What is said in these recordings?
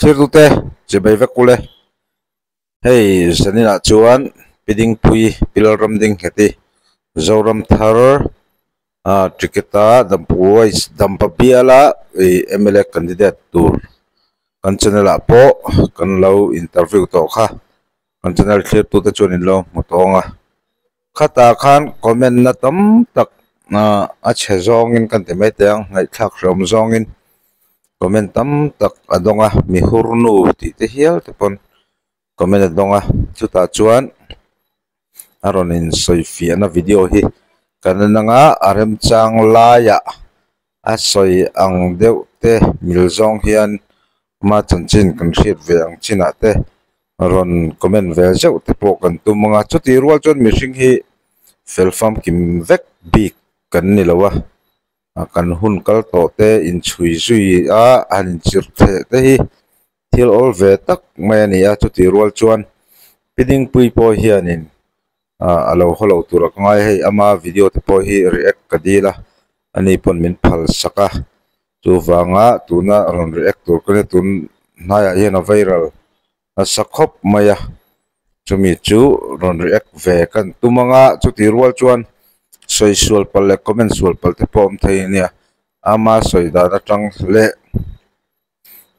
Thirtute chibai vek ule. Hei zaninah chuan Pi Dingpui Pi Lalramdingheti Zoram Thar ah ticket a Dampuai Dampa biala ih mla candidate tur kan channel ah pawh kan lo interview tawh kha kan channel thirtute chuan in lo hmu tawng a. Khatah khan comment na tam tak ah a chhe zawngin kan ti mai teh ang ngaihthlak hlawm zawngin comment tam tak a dawng a mi hur nu tih te hial te pawn comment a dawng a chutah chuan a rawn in sawi fiahna video hi kan en anga a remchang laiah a sawi ang deuh te mil zawng hian ama chanchin kan hriat ve ang chinah te rawn comment ve zeuh te pawh kan tum ang a chutih rual chuan mihring hi fel famkim vek bik kan ni lo a kan hun kal tawh te inchhui zui a han inchirh theh te hi thil awl ve tak mai a ni a chutih rual chuan Pi Dingpui pawh hianin ah a lo haw lo tur a ka ngai a hei ama video te pawh hi react ka dil a ani pawn min phal sak a chuvanga tuna rawn react tur ka nia tun hnaiah hian a viral nasa khawp mai a chumi chu rawn react ve kan tum anga chutih rual chuan sawi sual palh leh comment sual palh te pawh a awm thei a nia ama sawi dan atang leh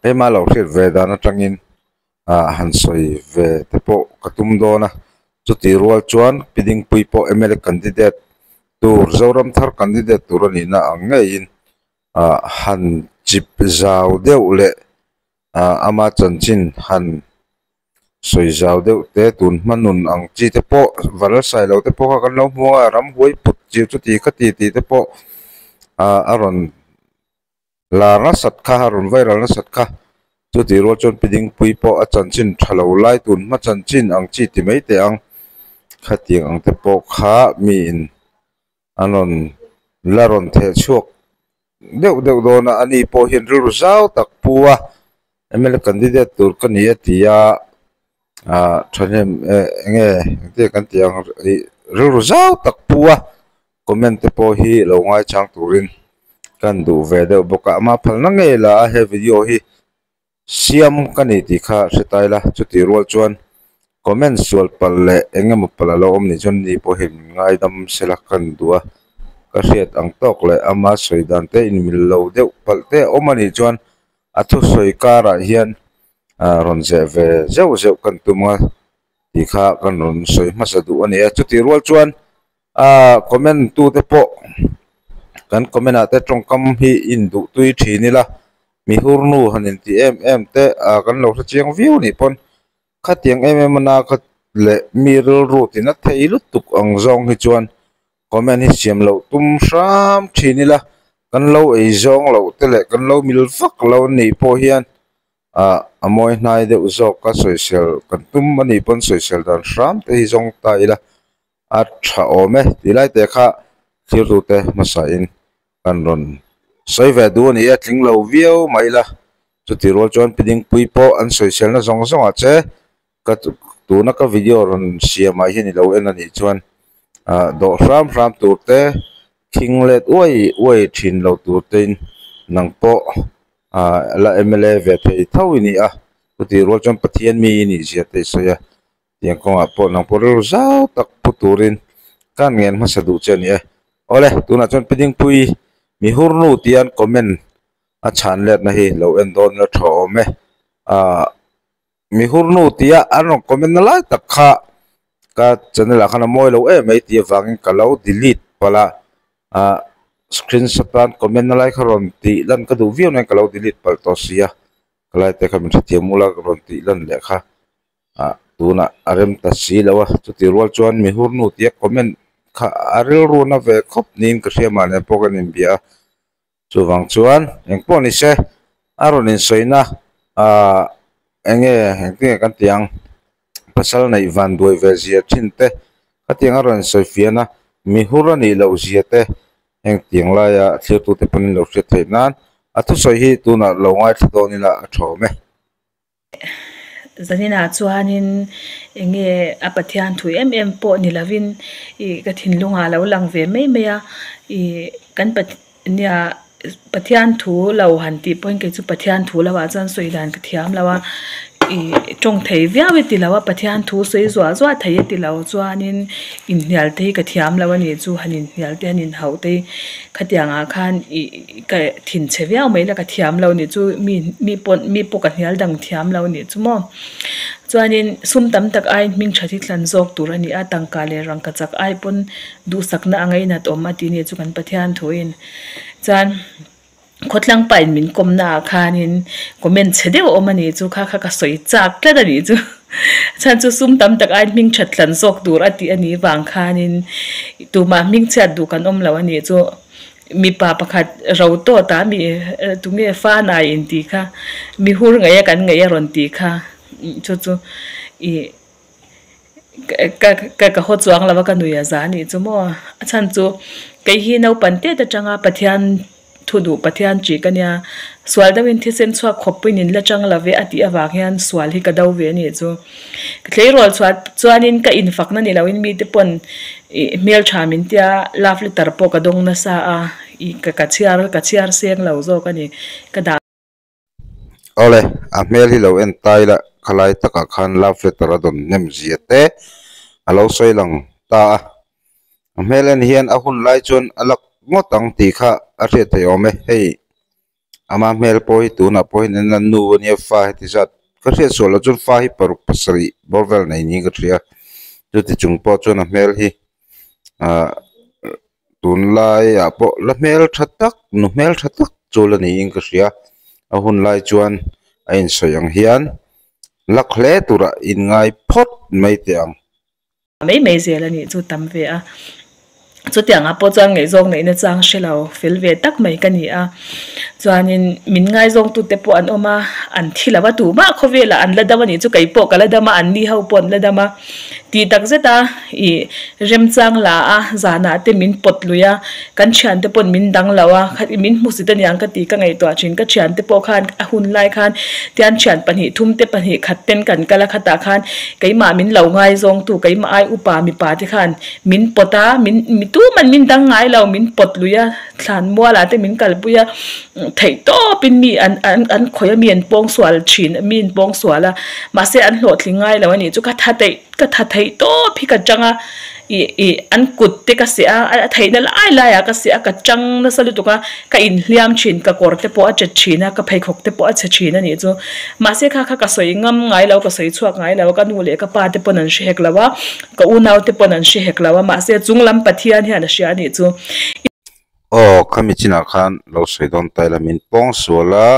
keimah lo hriat ve dan atangin ah han sawi ve te pawh ka tum dawn a chutih rual chuan Pi Dingpui pawh mla candidate tur Zoram thar candidate tur a nihna ang ngeiin ah han chip zau deuh leh ah ama chanchin han sawi zau deuh te tun hma nun ang chi te pawh Valalsai lo te pawh kha kan lo hmu a ramhuai put chiu chuti khati tih te pawh ah a rawn lar nasat kha a rawn viral nasat kha chutih rual chuan Pi Dingpui pawh a chanchin tha lo lai tun hma chanchin ang chi ti mai teh ang khatiang ang te pawh kha miin an rawn la rawn theh chhuak deuh deuh dawn a ani pawh hian rilru zau tak pu a mla candidate tur ka ni a ti a ah thahnem eh enge engtin kan tih ang ih rilru zau tak pu a comment te pawh hi lo ngaichang turin kan duh ve deuh bawk a ama phalna ngei la a he video hi Siam ka ni tih kha hre ta ila, chutih rual chuan comment sual palh leh eng emaw palh a lo awm nih chuan ni pawhin min ngaidam sela kan duh a, ka hriat ang tawk leh ama sawi dan te inmil lo deuh palh te a awm a nih chuan a thusawi karah hian rawn zeh ve zeuh zeuh kan tum a tih kha kan rawn sawi hmasa duh a ni a, chutih rual chuan Aaa comment tu te pawh kan comment ah te tawngkam hi induh tui thin ila mi hur nu han intih em em te ah kan lo hre chiang viau anih pawn khatiang em em a na kha leh mi rilru tina thei lutuk ang zawng hi chuan comment hi siam loh tum hram thin ila kan lo ei zawng loh te leh kan lo mil vak lo anih pawh hian ah a mawi hnai deuh zawk a sawisel kan tum anih pawn sawisel dan hram te hi zawng ta ila. A tha awm e tih lai te kha thirtute hmasa in kan rawn sawi ve duh a ni e, tling lo viau mai ila chutih rual chuan Pi Dingpui pawh an sawiselna zawng zawng ah che ka tuna ka video rawn siam ah hian i lo en a nih chuan ah dawh hram hram tur te khing let uai uai thin lo tur te in nang pawh ah la mla ve thei tho i ni a chutih rual chuan Pathian mi i nih zia te i sawi a. Tiang kawngah pawh nang pawh rilru zau tak pu turin ka han ngen hmasa duh che a ni e. Awle, tunah chuan Pi Dingpui mi hur nu tian comment a chhan letna hi lo en dawn ila tha awm e. Aaa mi hur nu tia an rawn comment na lai tak kha ka channel ah khan a mawi lo em mai tih avangin ka lo delete palh a, aaa screenshot tan comment na lai kha rawn tih lan ka duh viau nen ka lo delete palh tawh si a, ka lai te kha min hrethiam ula ka rawn tih lan leh kha. ah tunah a rem ta si lo a chutih rual chuan mi hur nu tia comment kha a rilru na ve khawp niin ka hria mahni pawh kan inbia a chuvang chuan engpawh ni se a rawn insawi na ah eng nge engtin nge kan tih ang pasal neih van duai ve zia thin te khatiang a rawn insawi fian a mi hur a nih loh zia te hengtiang laia thirtute pawn in lo hriat theih nan a thusawi hi tunah lo ngaithla dawn ila a tha awm e. Zaninah chuanin eng nge a Pathian thu em em pawh ni lovin ih ka thinlungah a lo lang ve mai mai a ih kan Pathian nia Pathian thu lo han tih pawhin kei chu Pathian thu lo ah chuan sawi dan ka thiam lo a ih tawng thei viau e ti lo a Pathian thu sawi zuah zuah thei e ti lo chuanin inhnial te hi ka thiam lo a nih chu han inhnial te han inhauh te hi khatiang ah khan ih ka thinchhe viau mai la ka thiam lo nih chu mi mi pawh mi pawh ka hnial dang thiam lo nih chu maw chuanin sum tam tak aiin hming tha hi thlan zawk tur a ni a tangka leh rangkachak ai pawn duhsakna a ngainat awm a tih nih chu kan Pathian thuin. Chuan khawtlang pa in min kawmna ah khanin comment chhe deuh a awm a nih chu kha kha ka sawi chak tlat a nih chu chhan chu sum tam tak aiin hming that tlan zawk tur a tih a nih vang khanin tumah hming chhiat duh kan awm lo a nih chu mipa pakhat ro tawt ah mi tunge fa nai in tih kha mi hur ngaih a kan ngaih a rawn tih kha chu chu ih. Ka ka ka haw chuang lo a ka nui a za anih chu maw a chhan chu kei hi naupang tet atanga Pathian thu duh Pathian ṭih ka nia sual deuhin thisen chhuak khawp pawhin in la chang lo ve a tih avang hian sual hi ka do ve anih chu ka tleirawl chhuah chuanin ka infakna ni loin mite pawn ih hmelṭha min tia love letter pawh ka dawng nasa a ih ka ka chhiar ka chhiar seng lo zawk a ni ka dah. Awle, a hmel hi lo en ta ila, khalai takah khan love letter a dawn hnem zia te a lo sawi lang ta a. A hmel en hian a hun lai chuan a lak ngawt ang tih kha a hriat theih awm e. Hei ama hmel pawh hi tunah pawh hian en a nu a nia fa heti zat ka hriat sual loh chuan fa hi paruk pasarih bawr vel nei niin ka hria. Chuti chung pawh chuan a hmel hi ah Tunlaiah pawh la hmel tha tak nu hmel tha tak chu la niin ka hria a hun lai chuan a insawi ang hian lak hle turah inngai phawt mai teh ang. Mai mai zel a nih chu tam ve a, chutiangah pawh chuan ngaihzawng neihna chang hre lo fel ve tak mai ka ni a, chuanin min ngaizawngtute pawh an awm a, an thi lo a tumah khawvelah an la dam a nih chu kei pawh ka la dam a anni ho pawh an la dam a. Tih tak zet a, ih remchang la a, zanah te min pawt lui a, kan thiante pawn min dang lo a, kha min hmusit aniang ka ti ka ngaihtuah thin, ka thiante pawh khan a hun lai khan tian thian pahnih thum te pahnih khat ten kan kal a khatah khan keimah min lo ngaizawngtu keimah ai upa mipa te khan min pawt a, min mi tuman min dang ngai lo min pawt lui a, thlan mualah te min kalpui a, theih tawpin mi an an an khawih a mi an pawng sual thin mi an pawng sual a mahse an hlawhtling ngai lo a nih chu ka tha theih ka tha theih tawp hi ka tang a ih ih an kut te ka seh a a theihna lai lai ah ka seh a ka tang nasa lutuk a ka inhliam thin ka kawr te pawh a chet thin a ka pheikhawk te pawh a chhe thin a nih chu mahse kha kha ka sawi ngam ngai lo ka sawi chhuak ngai lo a ka nu leh ka pa te pawn an hre hek lo a ka unau te pawn an hre hek lo a mahse chung lam Pathian hian a hria a nih chu. Aw, khami chinah khan lo sawi dawn ta ila min pawng sual a,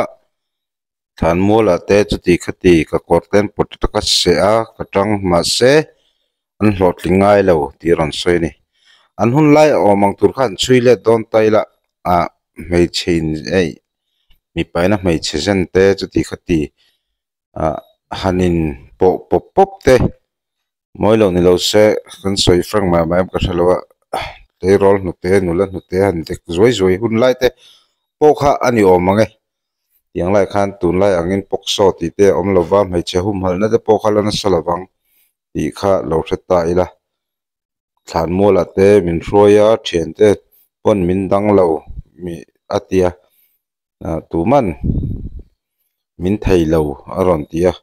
Thlanmualah te chuti khati ka kawr ten potato ka seh a, ka tang mahse an hlawhtling ngai lo tih a rawn sawi a ni. An hun lai a awm ang tur kha an chhui let dawn ta ila ah hmeichhe in ei mipaina hmeichhe zen te chuti khati ah han in pawh pawp pawp te. Mawi lo ni lo se kan sawi frank mai mai em ka hre lo a, tleirawl hnute nula hnute han dek zuai zuai hun lai te pawh kha a ni awm ang e. Tiang lai khan tunlai angin pawksaw tih te a awm lo va, hmeichhe humhalhna te pawh kha la nasa lo vang tih kha lo hre ta ila. Thlanmualah te min hruai a, thiante pawn min dang lo mi a tia. Ah tuman min thei lo a rawn ti a,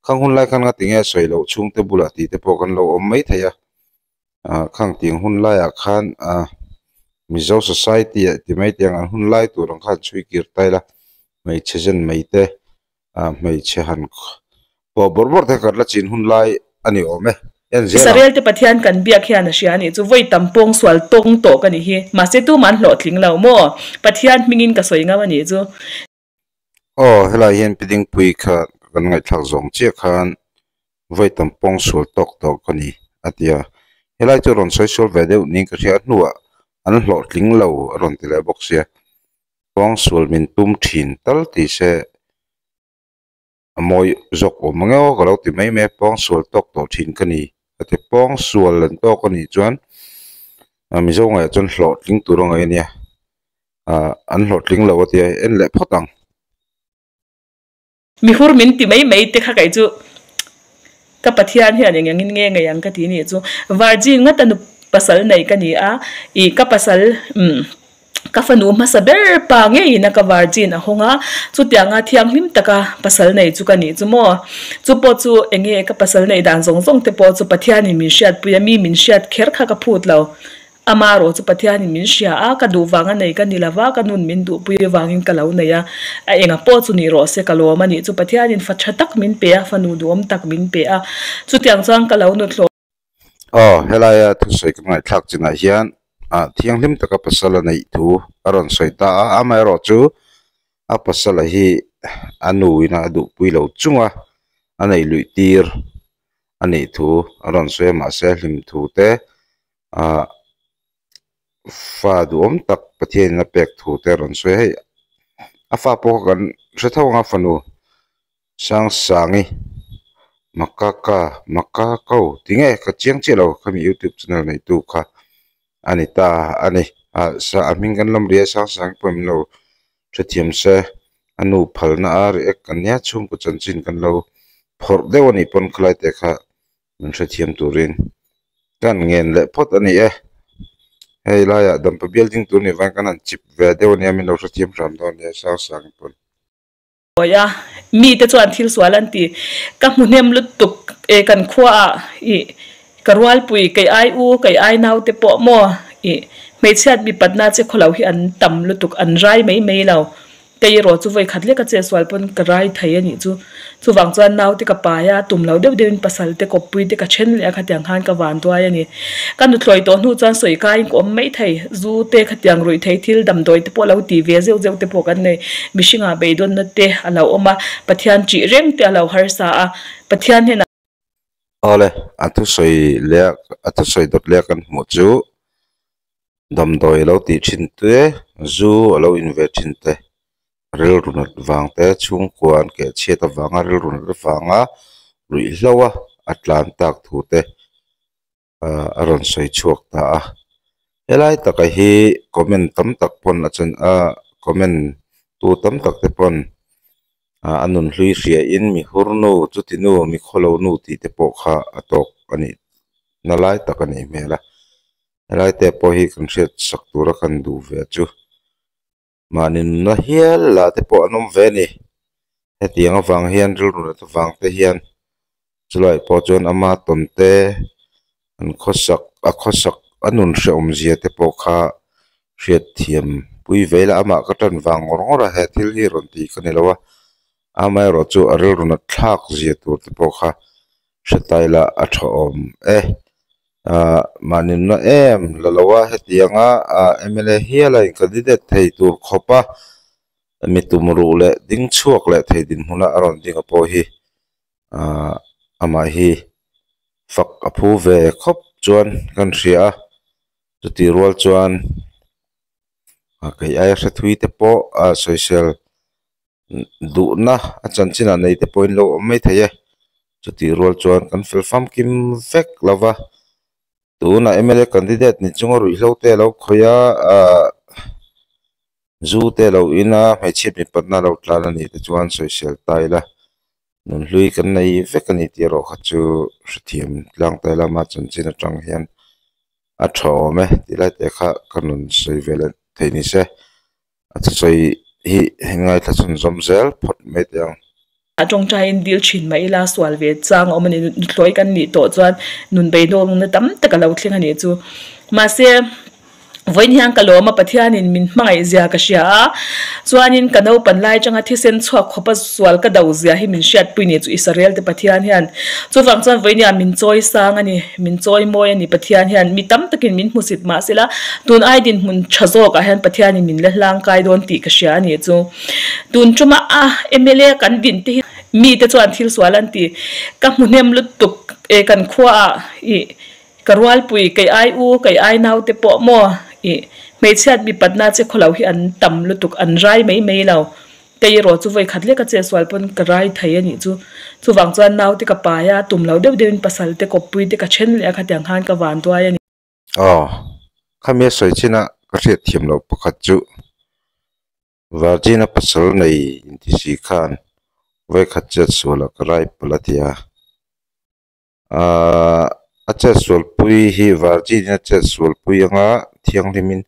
khang hun lai khan nga tinge a sawi loh chhungte bulah tih te pawh kan lo awm mai thei a, ah khang tiang hun laiah khan ah Mizo society ah ti mai tiang an hun lai tur ang khan chhui kir ta ila hmeichhe zen mai te ah hmeichhe han pawh bawrh bawrh te kan la chin hun lai a ni awm e en zel ang. Israel te Pathian kan biak hian a hria a nih chu vawi tam pawng sual tawng tawh ka nih hi mahse tumah an hlawhtling lo maw Pathian hmingin ka sawi ngam a nih chu. Aw helai hian Pi Dingpui kha kan ngaihthlak zawng chiah khan vawi tam pawng sual tawk tawh ka ni a ti a, helai chu rawn sawi sual ve deuh niin ka hria a hnuah an hlawhtling lo a rawn ti leh bawk sia pawng sual min tum thin tal ti se. A mawi zawk awm ang emaw ka lo ti mai mai a, pawngsual tawk tawh thin ka ni a ti. Pawngsual an tawk a nih chuan Mizo ngaiah chuan hlawhtling tur a ngaih a nia, ah an hlawhtling lo a tia en leh phawt ang. Mihur min ti mai mai te kha kei chu ka Pathian hian eng engin nge ngei ang ka ti nih chu Virgin ngata nu pasal nei ka ni a, ih ka pasal umm. Ka fanu hmasa ber pa ngeiin a ka virgin a hawng a, chutianga thianghlim taka pasal nei chu ka nih chu maw? Chu pawh chu enge ka pasal neih dan zawng zawng te pawh chu Pathianin min hriatpui a, mi min hriat kher kha ka phut lo. Ama erawh chu Pathianin min hria a, ka duh vanga nei ka ni lova, ka nun min duhpui avangin ka lo nei a, a enga pawh chu nih rawh se ka lawm a nih chu Pathianin fa tha tak min pe a, fanu duhawm tak min pe a, chutiang chuan ka lo nuthlawh. Aw, helaia thusawi ka ngaihthlak chinah hian ah thianghlim taka pasal a neih thu a rawn sawi ta a, amaherawh chu a pasala hi a nuin a duhpui lo chung a a neih luih tir a nih thu a rawn sawi a mahse hlim thu te ah fa duhawm tak Pathianin a pek thu te a rawn sawi a hei a fa pawh kha kan hre tho ang a fanu. Sangsangi Makaka Makako tinge ka chiang chiah lo khami youtube channel neitu kha a ni ta a ni ah sa a hming kan lam ria Sangsangi pawh min lo hrethiam se a nu phalna a react kan nia chhungkaw chanchin kan lo phawrh deuh a nih pawn khalai te kha min hrethiam turin kan ngen leh phawt a ni e hei laiah dampa building tur nih vangin kan han chip ve deuh a nia min lo hrethiam hram dawn nia Sangsangi pawn. Awi a, mite chuan thil sual an ti. Ka hmu hnem lutuk e kan khuaah ih ka rualpui, kei ai u, kei ai naute pawh maw ih hmeichhiat mipatna che khawlo hi an tam lutuk, an rai mai mai lo. Kei erawh chu vawi khat lek a che sual pawn ka rai thei a nih chu. Chuvang chuan naute ka pai a, tum lo deuh deuhin pasal te kawppui te ka then leh a khatiang khan ka van duai a ni. Ka nuthlawi tawh hnu chuan sawi kaiin ka awm mai thei. Zu te khatiang ruih thei thil damdawi te pawh lo ti ve zeuh zeuh te pawh kan nei. Mihringah beidawnna te a lo awm a, Pathian ṭih reng te a lo harsa a, Pathian hnenah. Awle, a thusawi leh a thusawi dawt leh kan hmuh chu damdawi a lo tih thin te, zu a lo in ve thin te, rilru nat vang te, chhungkua an keh chhiat avanga rilru nat avanga ruihhlo a a tlan tak thu te ah a rawn sawi chhuak ta a. Helai taka hi comment tam tak pawn a chan a comment tu tam tak te pawn ah a nun hlui hria in mi hur nu chuti nu mi khawlo nu tih te pawh kha a tawk a nih na lai tak a nih hmel a. Helai te pawh hi kan hriat sak tura kan duh ve chu. Mahni nunna hial lah te pawh an awm ve a ni. Hetiang avang hian rilru nat avang te hian chulai pawh chuan ama tawn te an khawsak a khawsak a nun hrehawm zia te pawh kha hriatthiam pui ve ila amah ka tan vang ngawr ngawr a he thil hi rawn ti ka ni lo a amaherawh chu a rilru nat thlak zia tur te pawh kha hre ta ila a tha awm e. Ahh mahni nuna em la lo a hetianga ahh mla hial a in candidate thei tur khawp a mi tum ruh leh ding chhuak leh thei dinhmuna a rawn ding a pawh hi ahh amah hi fak a phu ve khawp chuan kan hria a chutih rual chuan ah kei aia hre thui te pawh ah sawisel duhna a chanchinah nei te pawhin lo awm mai thei e chutih rual chuan kan fel famkim vek lo va tunah mla candidate ni chunga ruihhlo te a lo khawih a ahh zu te a lo in a hmeichhia mipatna a lo tlan a nih te chuan sawisel ta ila nunhlui kan nei vek a ni tih erawh kha chu hrethiam tlang ta ila ama chanchin atang hian a tha awm e tih lai te kha ka rawn sawi ve leh thei ni se. A thusawi hi ngaithla chhunzawm zel phawt mai teh ang. A tawngtaiin dil thin mah ila sual ve chang a awm a ni. Nuthlawi kan nih tawh chuan nun beidawngna tam tak a lo thleng a nih chu. Mahse, vawiin hian ka lawm a, Pathianin min hmangaih zia ka hria a, chuanin ka naupan lai atanga thisen chhuak khawpa sual ka do zia hi min hriatpui nih chu Israel te Pathian hian. Chuvang chuan vawiin hian min chawi sang a ni. Min chawi mawi a ni Pathian hian mi tam takin min hmusit mah sela tun ai dinhmun tha zawkah hian Pathianin min la hlang kai dawn tih ka hria a nih chu. Tun tuma a mla kan din te hi mite chuan thil sual an ti. Ka hmu hnem lutuk e kan khuaah ih ka rualpui kei ai u kei ai naute pawh maw ih hmeichhiat mipatna che khawlo hi an tam lutuk an rai mai mai lo. Kei erawh chu vawi khat lek a che sual pawn ka rai thei a nih chu. Chuvang chuan naute ka pai a, tum lo deuh deuhin pasal te kawppui te ka then leh a khatiang khan ka van duai a ni. Aw, khami a sawi chin a ka hriat thiam loh pakhat chu Virgin a pasal nei inti si khan vawi khat chet sual ah ka rai palh a ti a. Ahh a chet sualpui hi Virgin in a chet sualpui anga thianghlimin.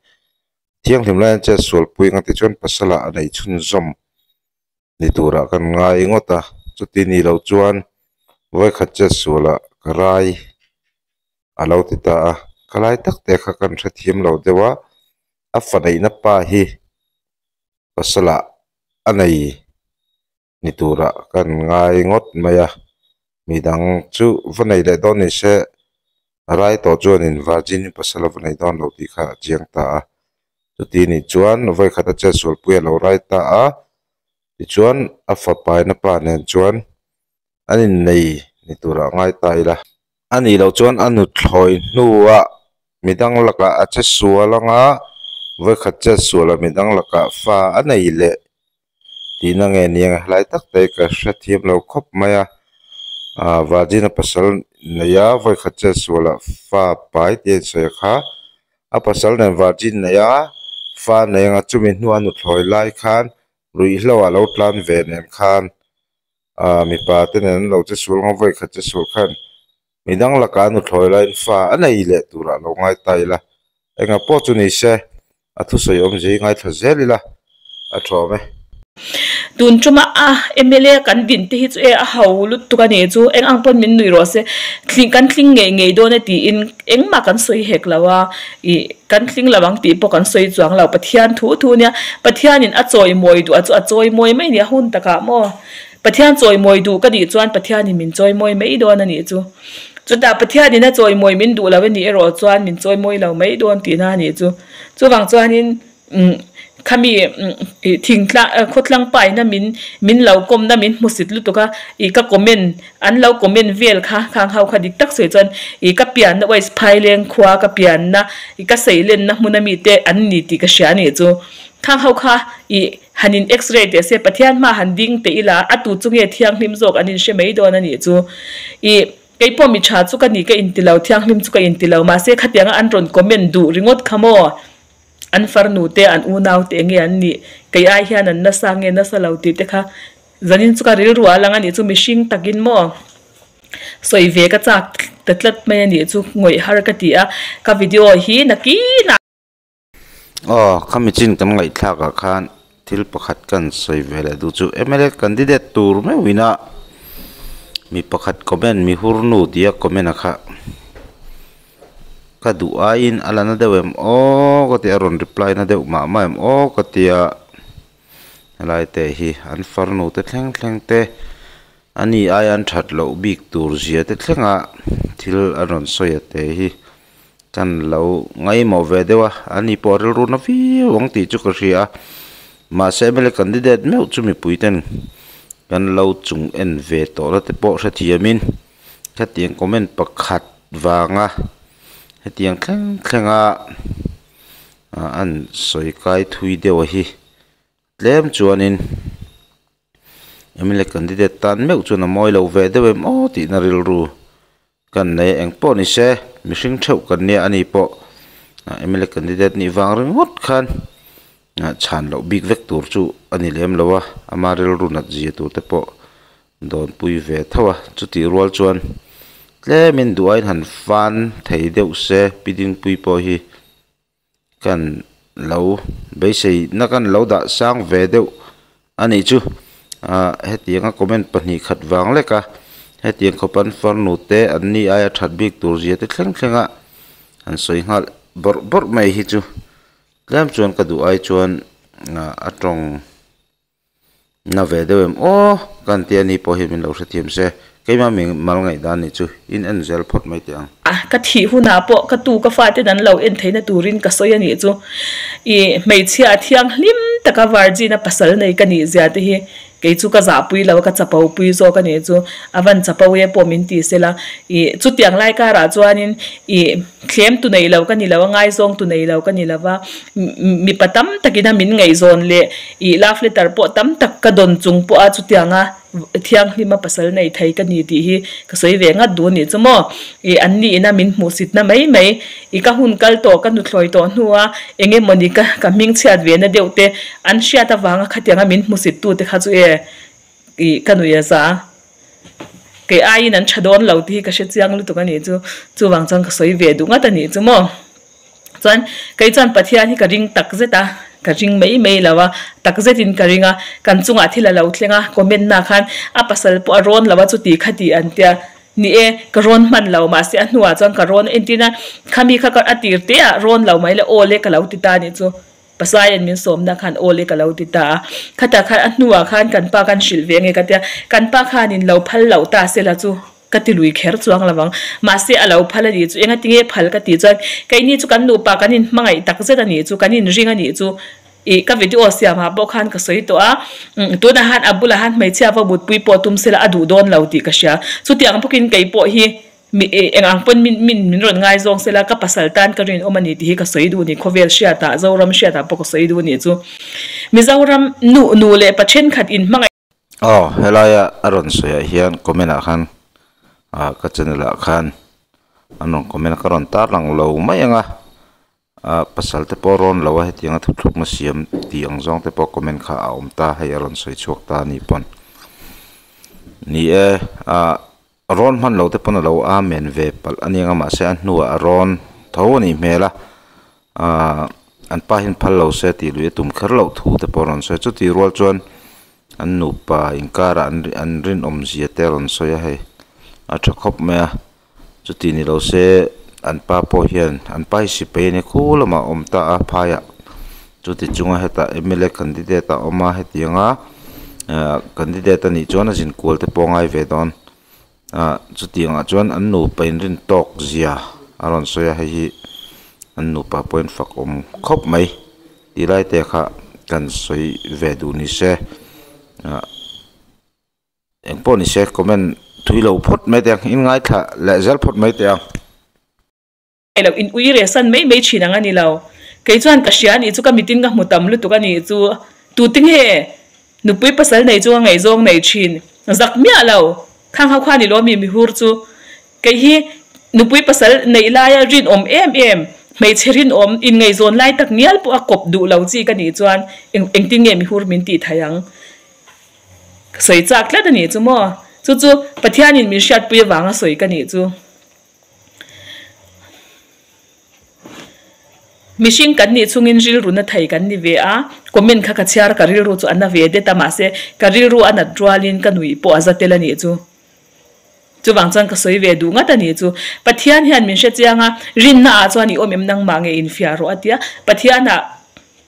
Thianghlim laiin chet sualpui anga tichuan pasala a nei chhunzawm ni turah kan ngai ngawt a, chuti ni lo chuan vawikhat chet sualah ka rai a lo ti ta a, ka lai tak te kha kan hrethiam lo deuh a, a fa neihna pa hi pasala a nei ni turah kan ngai ngawt mai a, midang chu va nei leh dawn ni se rai tawh chuanin virgin pasal a va nei dawn lo tih kha a chiang ta a, chuti nih chuan vawikhat a chetsualpui a lo rai ta a, tichuan a fapaina pa nen chuan an innei ni turah ngai ta ila. A nih loh chuan a nuthlawi hnuah midang lakah a che sual anga vawikhat chet suala midang lakah fa a nei leh tihna nge ni ang helai tak te hi ka hrethiam lo khawp mai a ah virgin a pasal nei a vawikhat chet sualah fa pai tih a insawi kha a pasal nen virgin nei a fa nei anga chumi hnua nuthlawi lai khan ruihhlo ah lo tlan ve nen khan. Aaa mipa te nen an lo che sual ngam vawi khat che sual khan midang lakah nuthlawi laiin fa a nei leh turah lo ngai ta ila engah pawh chu ni se a thusawi awmzia hi ngaithla zel ila a thawm e. Tun tuma a mla kan din te hi chu e a ho lutuk a nih chu eng ang pawn min nuih rawh se thling kan tling ngei ngei dawn e tiin engmah kan sawi hek lo a ih kan tling lo ang tih pawh kan sawi chuang lo Pathian thu thu nia Pathianin a chawimawi duh a chu a chawimawi mai nia hun takah maw. Pathian chawimawi duh ka nih chuan Pathianin min chawimawi mai dawn a nih chu. Chutah Pathianin a chawimawi min duh lo a nih erawh chuan min chawimawi lo mai dawn tihna a nih chu. Chuvang chuanin khami thingtlang khawtlang paina min min lo kawmna min hmusit lutuk a ih ka comment an lo comment vel kha khang ho kha dik tak sawi chuan ih ka pianna West Phaileng khua ka pianna ih ka seilenna hmuna mite an ni tih ka hria a nih chu. Khang ho kha ih Han in x-ray teh se Pathian hma han ding teh ila a tu chu nge thianghlim zawk an inhre mai dawn a nih chu. Ih, kei pawh mi tha chu ka ni ka inti lo, thianghlim chu ka inti lo, mahse khatianga an rawn comment duh ringawt kha maw? An farnu te, an unau te enge an nih, kei ai hian an nasa nge nasa lo tih te kha zanin chu ka rilru ah lang a nih chu mihring takin maw? Sawi ve ka chak ta tlat mai a nih chu ngawih har ka ti a, ka video hi nakinah. Aw, khami chin kan ngaihthlak ah khan thil pakhat kan sawi ve leh duh chu mla candidate tur meuhin a mi pakhat comment mi hur nu tia comment a kha ka duh aiin a la na deuh em aw ka ti a rawn reply na deuh mah mah em aw ka tia helai te hi an farnu te thleng thleng te a ni aia an that loh bik tur zia te thlenga thil a rawn sawi a te hi. Kan lo ngaimawh ve deuh a, ani pawh rilru na viau ang tih chu ka hria a, mahse mla candidate meuh chu mipui ten kan lo chung en ve tawh la te pawh hrethiamin hetiang comment pakhat vanga hetiang thleng thlenga an sawi kai thui deuh a hi tlem chuanin mla candidate tan meuh chuan a mawi lo ve deuh em aw tihna rilru Kan nei eng pawh ni se, mihring theuh kan nia a ni pawh mla candidate nih vang ringawt khan chhan loh bik vek tur chu a ni lem lo a, ama rilru nat zia tur te pawh dawnpui ve tho a, chutih rual chuan tlemin duh aiin han fan thei deuh se Pi Dingpui pawh hi. Kan lo beisei na kan lo dah sang ve deuh a nih chu. Ahh hetianga comment pahnih khat vang lek a, hetiang khawp an farnu te an ni aia that bik tur zia te thleng thleng a han sawi nghal bawrh bawrh mai hi chu tlem chuan ka duh ai chuan a tawng Na ve deuh em aw ka han ti a ni pawh hi min lo hrethiam se keimah mi mal ngaihdan nih chu in en zel phawt mai teh ang. A ka thih hunah pawh ka tu ka faten an lo en theihna turin ka sawi a nih chu i hmeichhia thianghlim taka virgin a pasal nei ka nih zia te hi kei chu ka zahpui lo a ka chapo pui zawk a nih chu a van chapo e pawh min ti sela i chutiang lai karah chuanin i thlem tu nei lo ka ni lo a ngaizawng tu nei lo ka ni lo va Mipa tam takin a min ngaihzawn leh ih love letter pawh tam tak ka dawn chung pawh a chutianga thianghlima pasal nei thei ka ni tih hi ka sawi ve ngat duh anih chu maw. Ih an ni ina min hmuhsitna mai mai ih ka hun kal tawh ka nuthlawi tawh hnua eng emawni ka ka hming chhiat ve na deuh te an hriat avanga khatianga min hmuhsit tu te kha chu e ih ka nuih a za. Kei aiin an tha dawn lo tih hi ka hre chiang lutuk anih chu chuvang chuan ka sawi ve duh ngat anih chu maw. Chuan kei chuan Pathian hi ka ring tak zet a, ka ring mai mai lo a, tak zetin ka ring a, kan chungah thil a lo thleng a, comment na khan a pasal pawh a rawn lo a chuti khati an tia, ni e, ka rawn hman lo mahse a hnuah chuan ka rawn entir a, khami kha ka a tir te ah rawn lo mai le aw le ka lo ti ta anih chu, Pasaian min sawmna khan aw le ka lo ti ta a, khatah khan a hnuah khan kan pa khan hrilh ve nge ka tia, kan pa khanin lo phal loh ta se la chu. Ka ti lui kher chuang lo ang. Mahse a lo phal a nih chu, enga tinge phal ka tih chuan keini chu kan nupa kan inhmangaih tak zet a nih chu, kan inring a nih chu ih ka video siamah pawh khan ka sawi tawh a, tunah han a bulah han hmeichhia va mutpui pawh tum sela a duh dawn lo tih ka hria. Chutiang bawkin kei pawh hi mi eng ang pawn min min min rawn ngaizawng sela ka pasal tan ka rinawm a ni tih hi ka sawi duh a ni, khawvel hriatah Zoram hriatah pawh ka sawi duh a nih chu. Mizoram nu nu leh pa thenkhat inhmangaih. Aw helaia a rawn sawiah hian comment ah khan ah ka channel ah khan an rawn comment a ka rawn tar lang lo mai ang a ah pasal te pawh rawn lo a hetiang a thuthlukna siam tih ang zawng te pawh comment kha a awm ta hei a rawn sawi chhuak ta a ni pawn ni e ah rawn hman lo te pawn a lo amen ve palh a nia mahse a hnuah a rawn tho a nih hmel a ah an pa hian phal lo se tih lui a tum kher loh thu te pawh a rawn sawi a chutih rual chuan. An nupa inkarah an an rinawm zia te a rawn sawi a hei a tha khawp mai a chuti ni lo se an pa pawh hian an pa hi sipai a nia khu lamah a awm ta a phaiah chuti chunga hetah m l a candidate a awm a hetiang a ah candidate a nih chuan a zin kual te pawh a ngai ve dawn ah chutiangah chuan an nupa inrin tawk zia a rawn sawi a hei hi an nupa pawh in fak awm khawp mai. Ti lai te kha kan sawi ve duh ni se ah eng pawh ni se comment thui lo phawt mai teh ang in ngaithla leh zel phawt mai teh ang. Lo in ui reh san mai mai thin ang a ni lo. Kei chuan ka hria a nih chu ka mitin ka hmu tam lutuk a nih chu. Tute nge nupui pasal nei chu ka ngaihzawng nei thin. Zak miah lo. Khang ho khan i lawm i mihur chu. Kei hi nupui pasal neih laia rinawm em em, hmeichhe rinawm inngaihzawn lai tak ngial pawh a kawp duh lo chi ka nih chuan eng engtin nge mihur min tih thei ang? Ka sawi chak tlat a nih chu maw? Chu chu Pathianin min hriatpui avanga sawi ka nih chu. Mihring kan nih chungin rilru na thei kan ni ve a, comment kha ka chhiar a ka rilru chu a na ve det a mahse ka rilru a nat rualin ka nuih pawh a za tel a nih chu. Chuvang chuan ka sawi ve duh ngat a ni chu. Pathian hian min hre chiang a, rinna ah chuan i awm em nangmah nge infiah rawh a tia. Pathian ah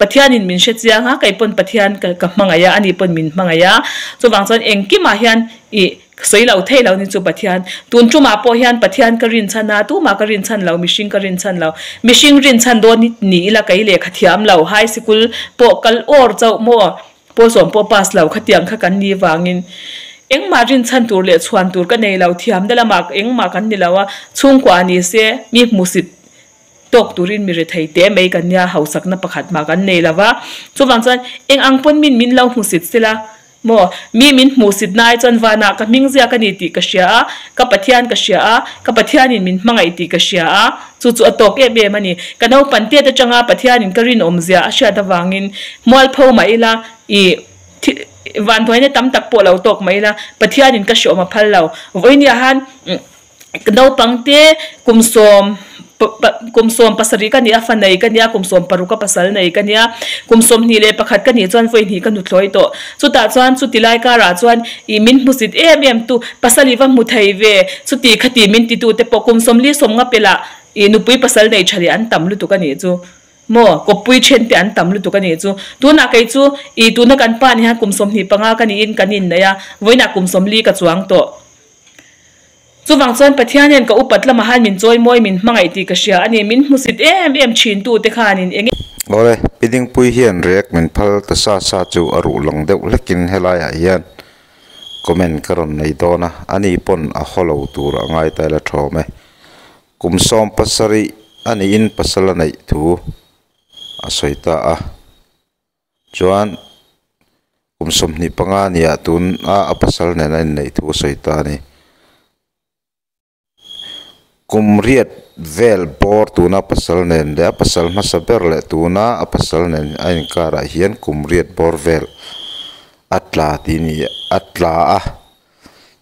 Pathianin min hre chiang a, kei pawn Pathian ka ka hmangaih a, ani pawn min hmangaih a. Chuvang chuan engkimah hian i sawi lo thei lo ni chu Pathian. Tun tumah pawh hian Pathian ka rinchhan a, tumah ka rinchhan lo, mihring ka rinchhan lo. Mihring rinchhan dawn ni ila kei lehkha thiam lo, high sikul pawh kal awr chauh maw? Pawl sawm pawh pass lo khatiang kha kan ni vangin engmah rinchhan tur leh chhuan tur ka nei lo, thiamna lamah engmah kan ni lo a, chhungkua ni se mi hmusit tawk turin mi rethei teh mai kan nia, hausakna pakhat mah kan nei lo va, chuvang chuan eng ang pawn min min lo hmusit sela maw, mi min hmuhsit na ai chuan vanah ka hming ziak a ni tih ka hria a, ka Pathian ka hria a, ka Pathianin min hmangaih tih ka hria a, chu chu a tawk em em a ni. Ka naupang tet atanga Pathianin ka rinawmzia a hriat avangin mualpho mah ila ih thi vanduaina tam tak pawh lo tawk mah ila Pathianin ka hriawm a phal lo. Vawinia han naupang te kum sawm kum 17 ka nih a fa nei ka nia, kum 16 a pasal nei ka nia, kum 21 ka nih chuan vawihnih ka nuthlawi tawh. Chutah chuan chuti lai karah chuan ih min hmusit em em tu pasal i va hmu thei ve, chuti khati min titu te pawh kum 40 50 pelah ih nupui pasal nei tha leh an tam lutuk a nih chu maw, kawppui then te an tam lutuk a nih chu. Tunah kei chu ih tuna kan pa ni hian kum 25 ka niin kan inneih a, vawiinah kum 40 ka chuang tawh. Chuvang chuan Pathian hian ka upat lamah han min chawimawi min hmangaih tih ka hria a ni. Min hmusit em em thin tu te khanin eng. Awle, Pi Dingpui hian react min phal ta sa sa chu a ruh lang deuh hlekin helaiah hian comment ka rawn nei dawn a, ani pawn a haw lo tur a ngai ta ila thawm e. Kum 17 a niin pasal a neih thu a sawi ta a. Chuan kum 25 nia tun a a pasal nen a inneih thu a sawi ta a ni. Kum riat vel bawr tuna pasal nen leh a pasal hmasa ber leh tuna a pasal nen a inkarah hian kum riat bawr vel a tla tih ni a tla a.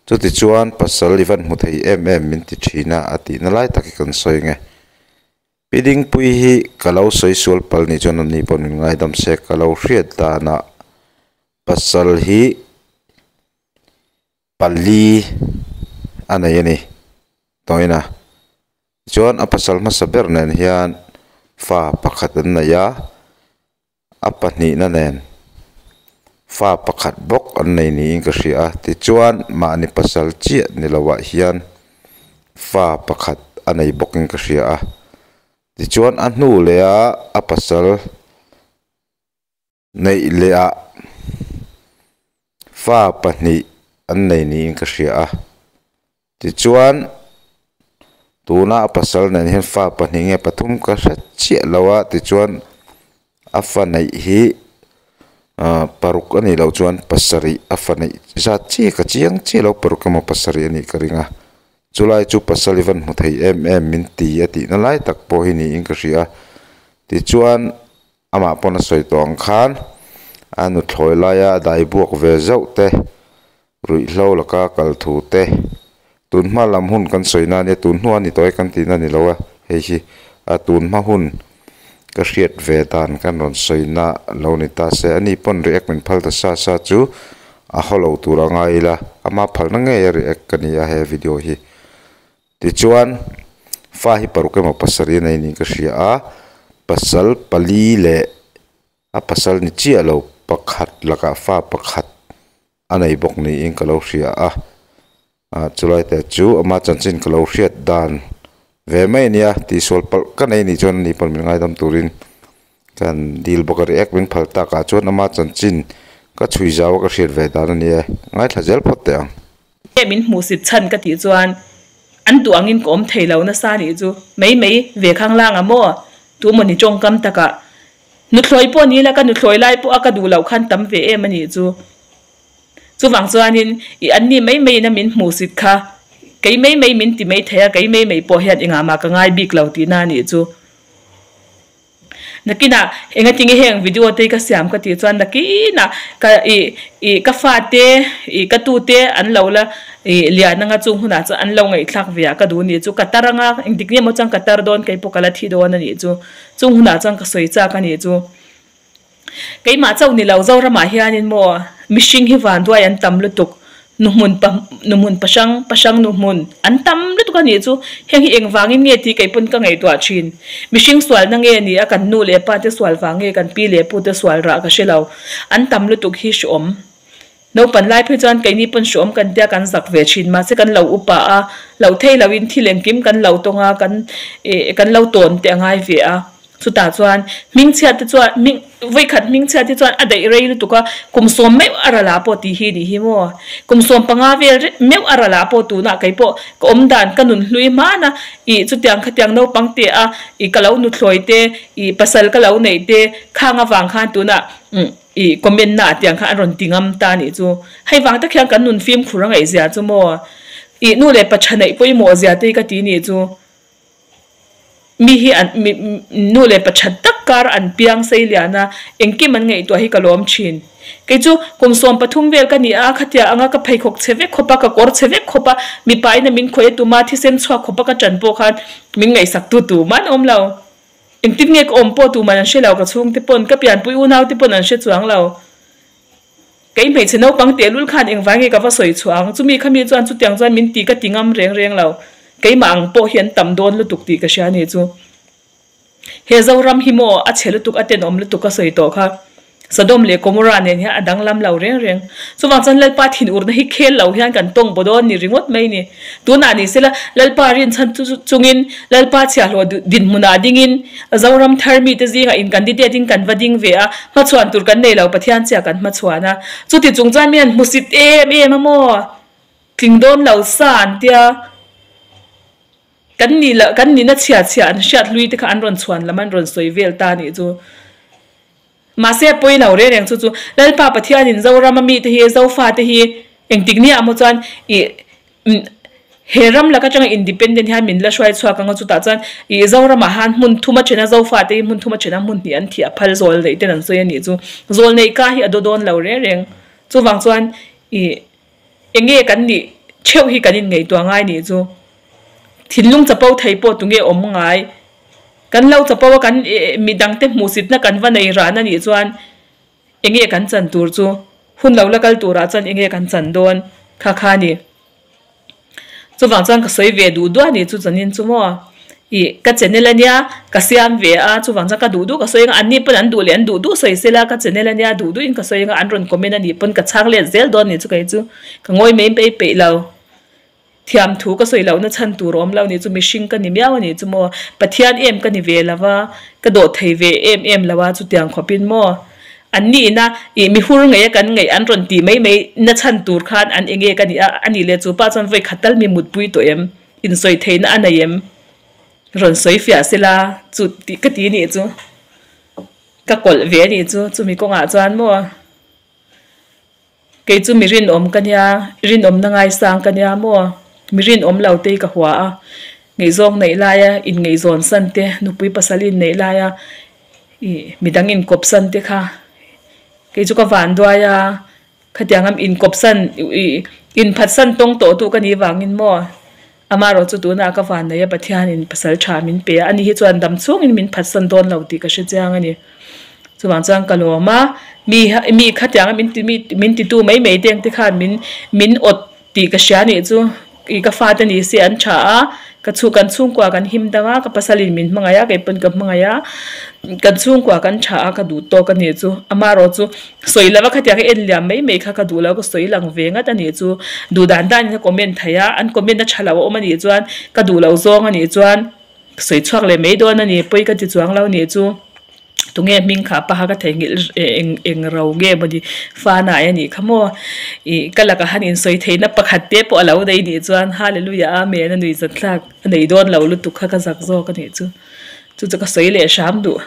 Chuti chuan pasal i van hmu thei em em min ti thin a a tihna lai tak hi kan sawi ang e. Pi Dingpuii hi ka lo sawi sual pal ni chuan ani pawh min ngaidam se ka lo hriat danah pasal hi pali a nei a ni tawngin a chuan a pasal hmasa ber nen hian fa pakhat an nei a a pahnihna nen fa pakhat bawk an nei niin ka hria a tichuan mahni pasal chiah ni lo ah hian fa pakhat a nei bawkin ka hria a tichuan a hnu leh a a pasal Neih leh ah fa pahnih an nei niin ka hria a, tichuan tuna a pasal nen hian fa pahnih nge pathum ka hre chiah lo a, tichuan a fa neih hi ah paruk a nih loh chuan pasarih a fa neih zat chiah ka chiang chiah lo paruk emaw pasarih a nih ka ring a, chulai chu pasal i van hmu thei em em min ti a tihna lai tak pawh hi niin ka hria a, tichuan. Amah pawn a sawi tawh ang khan a nuthlawi laia a dai buak ve zauh te, ruihhlo laka kal thu te, tun hma lam hun kan sawi na ania, tun hnu a ni tawh e kan tihna a ni lo a, hei hi a tun hma hun ka hriat ve dan kan rawn sawi na lo ni ta se, ani pawn react min phal ta sa sa chu a haw lo tur a ngai ila, ama phalna ngei a react ka ni a he video hi. Tichuan, fa hi paruk emaw pasarih a nei niin ka hria a, pasal pali leh a pasal ni chiah lo pakhat lakah fa pakhat a nei bawk niin ka lo hria a, ah chulai te chu ama chanchin ka lo hriat dan ve mai a nia, tihsual palh ka nei nih chuan ani pawn min ngaidam turin kan dil bawk a, react min phal takah chuan ama chanchin ka chhui zau a ka hriat ve dan a ni e, ngaithla zel phawt teh ang. Nge min hmuhsit chhan ka tih chuan an duh angin ka awm thei lo nasa nih chu mai mai ve khang lang a maw? Tu mawni tawngkam takah nuthlawi pawh ni la ka nuthlawi lai pawh a ka duh loh khan tam ve em a nih chu. Chuvang chuanin i anni mai maiin a min hmuhsit kha kei mai mai min ti mai thei a kei mai mai pawh hian engah mah ka ngai bik lo tihna a nih chu. Nakinah engatinge heng video te hi ka siam ka tih chuan nakinah ka ih ih ka fate ih ka tute an lo la ih lian anga chung hunah chuan an lo ngaihthlak ve ah ka duh anih chu ka tar anga engtik nge maw chuan ka tar dawn keipawh ka la thi dawn anih chu chung hunah chuan ka sawi chak anih chu. Keimah chauh ni lo Zoramah hianin maw mihring hi vanduai an tam lutuk, nuhmun pa nuhmun pahrang pahrang nuhmun an tam lutuk a nih chu heng hi engvangin nge tih kei pawn ka ngaihtuah thin. Mihring sualna nge ni a kan nu leh pa te sual vang nge kan pi leh pu te sual rah ka hre lo an tam lutuk hi hreawm. Naupan lai phei chuan keini pawn hreawm kan tia kan zak ve thin mahse kan lo upa a, loh thei loin thil engkim kan lo tawng a, kan ih kan lo tawn teh a ngai ve a. Chutah chuan hmingchhiat te chuan hming vawikhat hmingchhiat te chuan a daih rei lutuk a, kum sawm meuh a ral ah pawh tih hi nih hi maw? Kum 15 vel meuh a ral ah pawh tunah kei pawh ka awm dan ka nun hlui hman a, ih chutiang khatiang naupang te a ih ka lo nuthlawi te ih pasal ka lo neih te khang avang khan tunah umm. I comment na ah tiang khan an rawn ti ngam ta nih chu. Hei vang tak hian kan nun fimkhur a ngaih zia chu maw? I nu leh pa tha neih pawimawh zia te hi ka ti nih chu. Mi hi an mi nu leh pa tha tak kar an piang sei lian a, engkim an ngaihtuah hi ka lawm thin. Kei chu kum 13 vel ka ni a, khatia anga ka pheikhawk chhe vek khawp a, ka kawr chhe vek khawp a, mipa in a min khawih a tuma thisen chhuak khawp a ka tan pawh khan min ngaihsak tu tu man awm lo. Engtin nge ka awm pawh tuman an hre lo, ka chhungte pawn, ka pianpui unaute pawn an hre chuang lo. Kei hmeichhe naupang tehlul khan engvai nge ka va sawi chhuah ang, chumi khami chuan chutiang chuan min ti ka ti ngam reng reng lo. Keimah ang pawh hi an tam dawn lutuk tih ka hria a ni chu. He Zoram hi maw a chhe lutuk a tenawm lutuk ka sawi tawh kha. Sodom leh Gomorrah nen hian a danglam lo reng reng. Chuvang chuan Lalpa thinurna hi khel lo hian kan tawng baw dawn ni ringawt mai ni. Tunah ni sela Lalpa rinchhan chungin Lalpa chhiahhlawh dinhmunah dingin Zoram thar mite zingah in candidate in kan va ding ve a, hmachhuan tur kan nei lo Pathian chiah kan hmachhuan a. Chuti chung chuan mi an hmusit em em a maw? Tling dawn lo sa an tia. Kan nih loh kan nihna chhia chhia an hriat hlui te kha an rawn chhuan lam an rawn sawi vel ta nih chu. Mahse a pawi lo reng reng chu chu Lalpa Pathianin Zorama mite hi Zofate hi engtik nia maw chuan ih he ram lak atanga independent hian min la hruai chhuak anga chutah chuan ih Zoramah han hmun thum a thena Zofate hi hmun thum a thena hmun hnih an thih a phal zawl neih ten an sawi a nih chu. Zawl neih ka hi a daw dawn lo reng reng. Chuvang chuan ih enge kan nih theuh hi kan inngaihtuah ngai nih chu. Thinlung chapo thei pawh tunge awm ngai. Kan lo chapo a kan midangte hmuhsitna kan va nei ran a nih chuan enge kan chan tur chu hun lo la kal turah chuan enge kan chan dawn kha kha a ni. Chuvang chuan ka sawi ve duh duah a nih chu chuanin chu maw ih ka channel a nia ka siam ve a chuvang chuan ka duh duh ka sawi anga anni pawn an duh leh an duh duh sawi sela ka channel a nia duh duhin ka sawi anga an rawn comment a nih pawn ka chhang let zel dawn a nih chu kei chu ka ngawi mai mai peih lo. Thiam thu ka sawi lohna chhan tur a awm lo nih chu mihring ka ni miau a nih chu maw Pathian em ka ni ve lo va ka dawh thei ve em em lo a chutiang khawpin maw an nihna ih mi hur ngei a kan ngaih an rawn tih mai mai na chhan tur khan an enge ka nih a a nih leh chu pa chuan vawi khat tal mi mutpui tawh em insawi theihna a nei em rawn sawi fiah sela chu tih ka ti nih chu ka kawlh ve a nih chu chumi kawngah chuan maw. Kei chu mi rinawm ka nia, rinawmna ngaisang ka nia maw? Mi rinawm lo te hi ka hua a, ngaihzawng neih laia inngaihzawn san te, nupui pasal inneih laia ih midang inkawp san te kha kei chu ka van duai a, khatianga inkawp san ih inphat san tawng tawh tu ka nih vangin maw? Amaherawh chu tunah ka van nei a, Pathianin pasal tha min pe a, ani hi chuan dam chhungin min phatsan dawn lo tih ka hre chiang a ni. Chuvang chuan ka lawm a, mi mi khatianga min ti mi min titu mai mai te ang te khan min min awt tih ka hria nih chu ih ka fate ni se an tha a, ka chhu kan chhungkua kan him dang a, ka pasalin min hmangaih a, kei pawn ka hmangaih a, kan chhungkua kan tha a ka duh tawk a nih chu. Amaherawh chu sawi lova khatianga en liam mai mai kha ka duh lo, ka sawi lang ve ngat a nih chu. Duh dan danin a comment thei a, an comment a tha lo a awm a nih chuan ka duh loh zawng a nih chuan. Ka sawi chhuak leh mai dawn a ni, pawi ka ti chuang lo nih chu. Tunge hming kha paha ka theihnghilh eng eng ro nge maw ni fanai a nih kha maw. Ih ka lakah han insawi theihna pakhat te pawh a lo nei nih chuan Hallelujah Amen a nuihzat thlak a nei dawn lo lutuk kha ka zak zawk a nih chu. Chu chu ka sawi leh hram duh.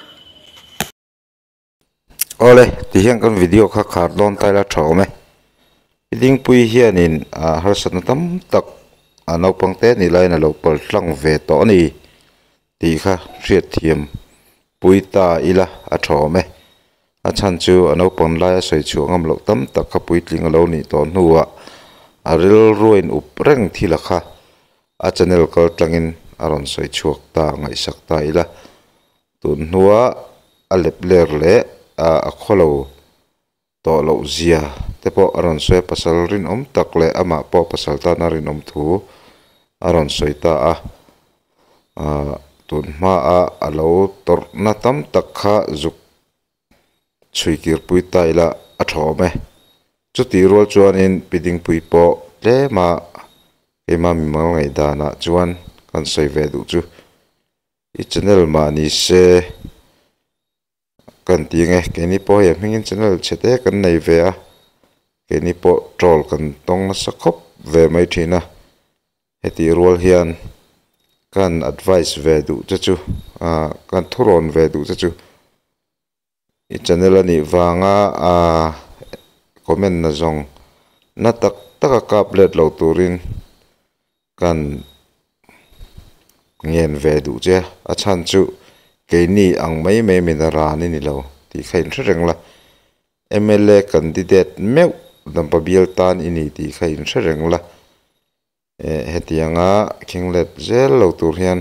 Awle, tihian kan video kha khar dawn ta ila tha awm e. I dingpui hianin harsatna tam tak a naupang te nih laiin a lo pal tlang ve tawh a ni tih kha hriatthiam pui ta ila a tha awm e. A chhan chu a naupang laia sawi chhuah ngam loh tam tak kha puitling a lo nih tawh hnuah a rilruain up reng thil a kha a channel kal tlangin a rawn sawi chhuak ta ngaihsak ta ila. Tun hnua a lep ler leh a khawlo tawh loh zia te pawh a rawn sawi a, pasal rinawm tak leh amah pawh pasal tana rinawm thu a rawn sawi ta a. Tun hmaa a lo tawrhna tam tak kha zuk chhui kirpui ta ila a tha awm e. Chutih rual chuanin Pi Dingpui pawh tlema keimah mimal ngaihdanah chuan kan sawi ve duh chu. I channel mah ni se kan ti ang e, keini pawh hei a hmingin channel chhe te kan nei ve a, keini pawh troll kan tawng nasa khawp ve mai thin a, hetih rual hian kan advice ve duh che chu ah kan thurawn ve duh che chu i channel a nih vanga ah comment na zawng na tak tak a kap let lo turin kan ngen ve duh che a chhan chu keini ang mai mai min a ran i ni lo tih kha in hre reng la mla candidate meuh dampa bial tan i ni tih kha in hre reng la eh hetianga khing let zel lo tur hian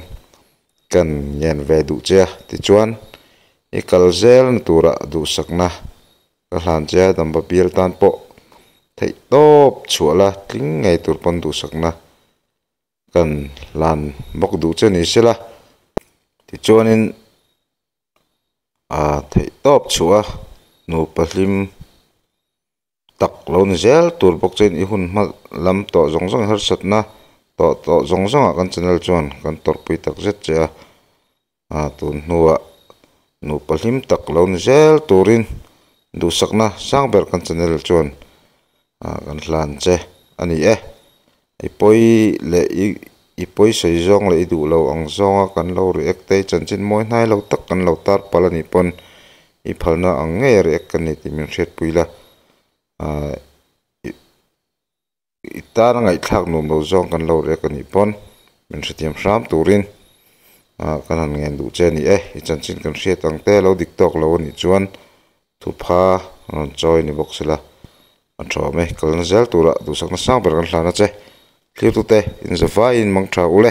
kan ngen ve duh che a tichuan i kal zel na turah duhsakna Ka hlan che a dampa bial tan pawh theih tawp chhuah la tling ngei tur pawn duhsakna kan hlan bawk duh che ni sela tichuanin ah theih tawp chhuah a nupa hlim tak lo ni zel tur bawk chuan i hun hma lam tawh zawng zawng harsatna tawh tawh zawng zawngah kan channel chuan kan tawrhpui tak zet che a. Ah tun hnuah nupa hlim tak lo ni zel turin duhsakna sang ber kan channel chuan ah kan hlan che a ni e. I pawi leh i i pawi sawi zawng leh i duh lo ang zawnga kan lo react te i chanchin mawi hnai lo tak kan lo tar palh a nih pawn i phalna ang ngei a react ka ni tih min hriatpui la ah i I tana ngaihthlak nuam lo zawng kan lo rek a nih pawn min hrethiam hram turin ah kan han ngen duh che a ni e. I chanchin kan hriat ang te lo dik tawk lo a nih chuan thupha rawn chawi ni bawk sela a tha awm e. Kalna zel turah duhsakna sang ber kan hlan a che. Thlir tute inzavaiin mang tha ule.